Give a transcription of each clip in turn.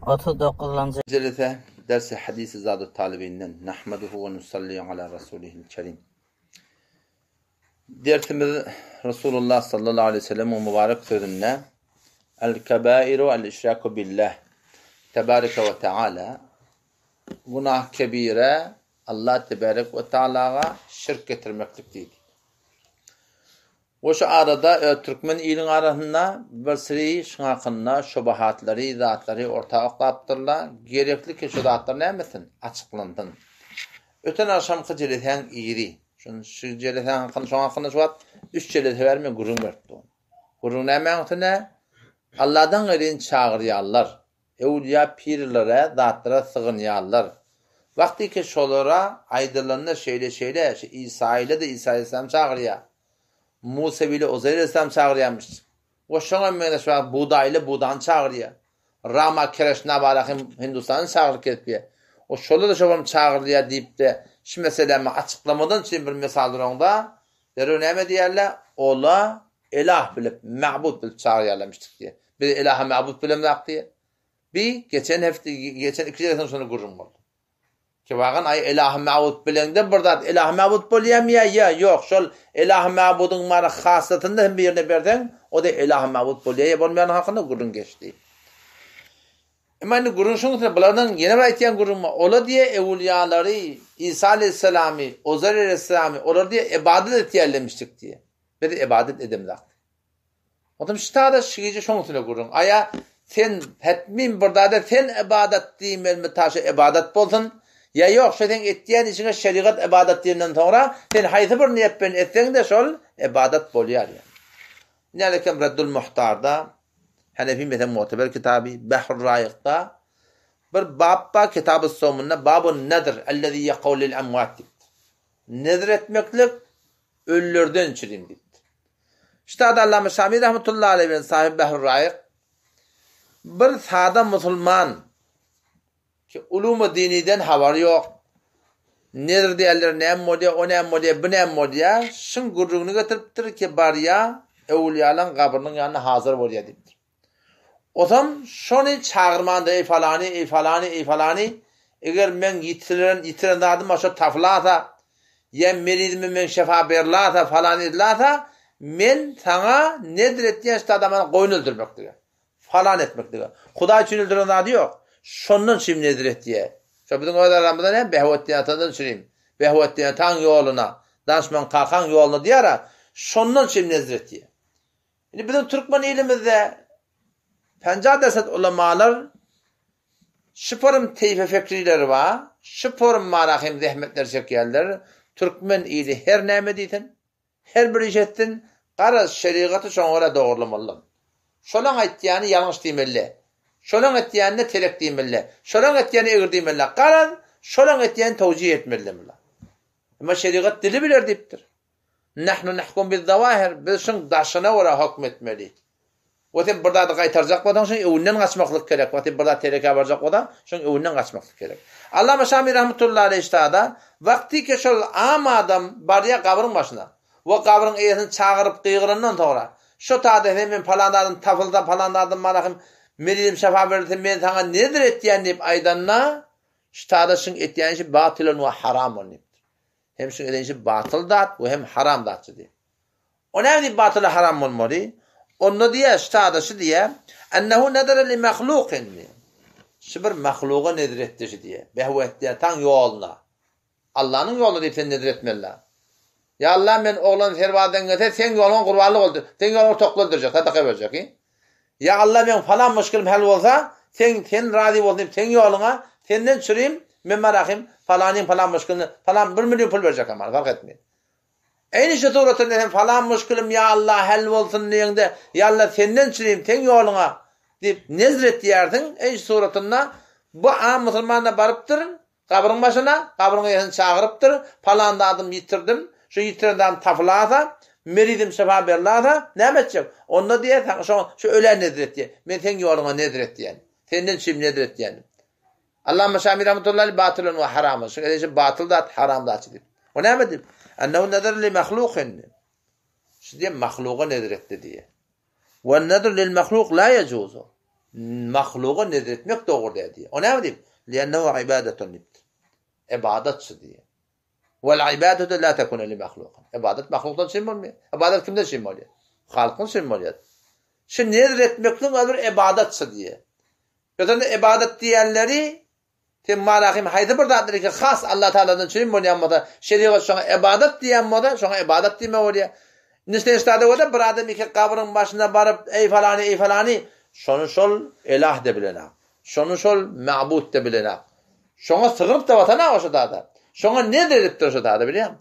39-njy. Jelese, Dersi Hadisi Zadut Talibinden, Nahmaduhu we nusalli ala Rasulihil Kerim. Dersimiz Resulullah sallallahu aleyhi ve sellemiň mübarek sözünde El kebairu el işraku billah Tebareke ve Teala Günah kebire Allah tebarek we taalaga şirk getirmeklik diýdi. We şu arada öz türkmen iliň arasynda bir siri şuň hakynda şubahatlary, zatlary orta oklapdyrlar. Gerekli ki şu zatlar näme etsin? Açyklansyn. Öten agşamky jelesäň iri. Şun şu jelesäň hakynda şoň hakynda şu wagt üç jelese bäri men gürrüň berip durun. Gürrüň nämäň üstünde? Alladan gaýryn çagyrýarlar. Öwlüýä pirlere, zatlara sygynýarlar. Wagty ki şolara aýdylanda şeýle-şeýle, şu Isaýyla-da Isa aleyhisselam çagyrýar. Musewile Uzeýr aleyhisselam çagyrýarmyş. We şoňa meňzeş wagt Budaýyla Budany çagyrýar. Rama Kereşna bara hem Hindustany çagyryp gelipýär. We şolar-da şolam çagyrylýar diýip-de şu meselämi açyklamadan üçin bir mysal duraňda, derrew näme diýýärler? Ola Elah bilip, ma'bud bilip çagyrýarlarmyşdyk diýýär. Biz Elahy ma'bud bilemzak diýýär. Bi geçen hepde, geçen iki jelesede şony gürrüň boldy. Ki bagan aý Elahy ma'bud bileňde bir zat Elahy ma'bud bolýarmy ýa ýa ýok şol Elahy ma'budyň mana hasatyny hem birine berseň, o-da Elahy ma'bud bolýar ýa bolmaýany hakynda gürrüň geçdi. Emma indi gürrüň şunuň üstünde, bulardan ýene bir aýtýan gürrüň bar. Olar diýýär ewliýalary, Isa aleýhissalamy, Ozer aleýhissalamy, olar diýýär ybadat etýärlemişdik diýýär. Biz ybadat edemzok. Onsoň şu tada şu gije şoň üstüne gürrüň. Aýa sen hetmin bir zada sen ybadat diýmelimi ta şu ybadat bolsun? Ýa ýok şu seň etýän işiňe şerigat ybadat diýenden soňra sen haýsy bir niýet bilen etseň-de şol ybadat bolýar ýa. Nälekem Reddul Muhtarda Hanefi mezhebiň muteber kitaby Behrur Raýykda bir bap bar Kitabus Sowmunda Babun Nadr ellezî ýekau lil emwat diýipdir. Nezr etmeklik ölülerden çirim diýipdir. Ştada Allama Şami rahmetullahi aleyh bilen Sahib Behrur Raýyk bir sada musulman ki ulumy diniden habary ýok. Nezr diýerler näme bolýar, o näme bolýar, bu näme bolýar? Şuň gürrüňini getiripdir ki barýa öwülýalaň gabrynyň ýanyna hazir bolýar diýipdir. Osam şony çagyrmandyr, eý falany, eý falany, eý falany, eger meň ýitiren, ýitiren zadym bar, şo tapylasa, ýa merizime meň şefa berilasa, falan edilasa, men saňa nedir etýän şu adamany goýun öldürmeklige, falan etmeklige. Hudaý üçin öldüren zady ýok. Şondan çürim nedir etýär. Şo biziň öz aramyzda näme Behwetdin atadan çürim. Behwetdin ataň ýoluna, danışman kakaň ýoluna diýär-a, şondan çürim nedir etýär. Indi biziň türkmen ilimizde penja desat ulamalar şu forum teýfe fekrileri bar, şu forum mara hem zähmetler çekýärler. Türkmen ili her näme diýsin, her bir iş etsin, garaz şerigaty şoňa görä dogrulamalylar. Şolaň aýtýany ýalňyş diýmeli. Şolaň etýänine telek diýmeli. Şolaň etýänine egri diýmeli. Garaz şolaň etýänini towjih etmeli mular. Emma şerigat dili biler diýipdir. Nahnu nahkum biz-zawahir, biz şuň daşyna görä hökm etmeli. We sen bir zady gaýtarjak bolsaň, şuň öwünden gaçmaklyk gerek. We sen bir zat telekä barjak bolsaň, şuň öwünden gaçmaklyk gerek. Allama Şami rahmetullahi aleýh ştada, wagtyky şol am adam barýar gabryň başyna we gabryň eýesini çagyryp gygyrandan soňra, şo tada sen men palan zadym tapylsa, palan zadym maňa hem merizim şefa berilse, men saňa nezr etýän diýip aýdanda, ştada şuň etýän işi batylun we haramun diýipdir. Hem şuň eden işi batyl zat we hem haram zatçy diýýär. O näme diýip batyl we haram bolmaly? Onda diýýär, ştada şu diýýär, Ennehu nezere li mahlukin diýýär. Şu bir mahluga nezr etdi şu diýýär. Behwetdiýär, taň ýoluna. Allanyň ýoluna diýip sen nezr etmeli. Ýa Allah men oglan serbazdan gelse seň ýoluňa gurbanlyk oldur. Seň ýoluňa tokly öldürjek, sadaka berjek. Ýa Allah meň falan muşkilim hal bolsa, sen sen razy bolsun diýip seň ýoluňa senden çürim, men marahym falanyň falan muşkilini falan bir million pul berjek hem fark etmeýär. Eýni şu suratynda hem falan muşkilim ýa Allah hal bolsun diýeňde, ýa Allah senden çürim seň ýoluňa diýip nezr etýärsiň, eýni şu suratynda bu am musulman-da barypdyr, Gabryň başyna, gabryň eýesini çagyrypdyr, Palan zadymy ýitirdim, şu ýitiren zadym tapylasa, merizim şypa berilasa, näme etjek? Onda diýýär, saňa şoňa, şu ölä nezr etýän. Men seň ýoluňa nezr etýän. Senden çüým nezr etýän. Allama Şami rahmetullahi aleyh batylun we haramun. Şu edişi batyl zat, haram zatçy diýip. O näme diýip? Ennehu nezr li mahlukin. Şu diýen mahluga nezr etdi diýýär. We nezr lil mahluk la yejuzu. Mahluga nezr etmek dogry däl diýýär. O näme diýip? Li'ennehu ibadetun diýipdir. Ybadat şu diýýär. Wal ibadatu la takunu li mahlukin. Ybadat mahlukdan üçin bolmaýar. Ybadat kimden üçin bolýar? Halykdan üçin bolýar. Şu nezr etmekligiň özi bir ybadat şu diýýär. Özünde ybadat diýenleri Sen marahym haýsy bir zatlar ki has Allah Taaladan üçin bolýan bolsa, şerigat şoňa ybadat diýen bolsa, şoňa ybadat diýmek bolýar. Indi sen ştada bolsa bir adam iki gabryň başyna baryp, eý falany, eý falany, şony şol elah de bilenak. Şony şol mabud de bilenak. Şoňa sygynyp da batanak oşa zada. Şoňa nezr edipdir oşa zada bilýäňmi?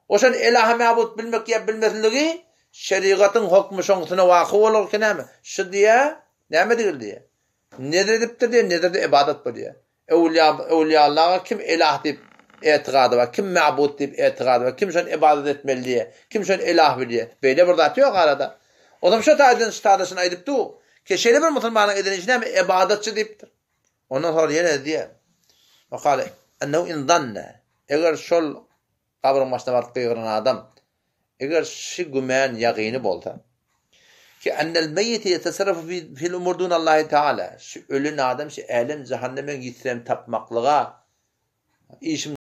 Oşany elahy mabud bilmek ýa bilmezligi şerigatyň hokmy şoňsuna waky bolar ki näme? Şu diýä, näme digil diýä. Nezr edipdir diýä, nezr-de ybadat bolýa. Öwlüýa, öwlüýallaga kim elah diýip etigady bar, kim mabud diýip etigady bar, kim şony ybadat etmeli diýä, kim şony elah bilýä. Beýle bir zat ýok arada. Ozam şo taýdan şu taýda şuny aýdyp dur, ki şeýle bir musulmanyň eden işi näme, ybadatçy diýipdir. Ondan soňra ýene diýýär. Wakale ennehu in zanne. Eger şol gabryň başyna baryp gygyran adam eger şi gümän ýagyny bolsa ki ennel meýiti ýetesarrafu fil umur dun Allahi Teala şu ölen adam şu älem jahanda meň ýitirem tapmaklyga işim.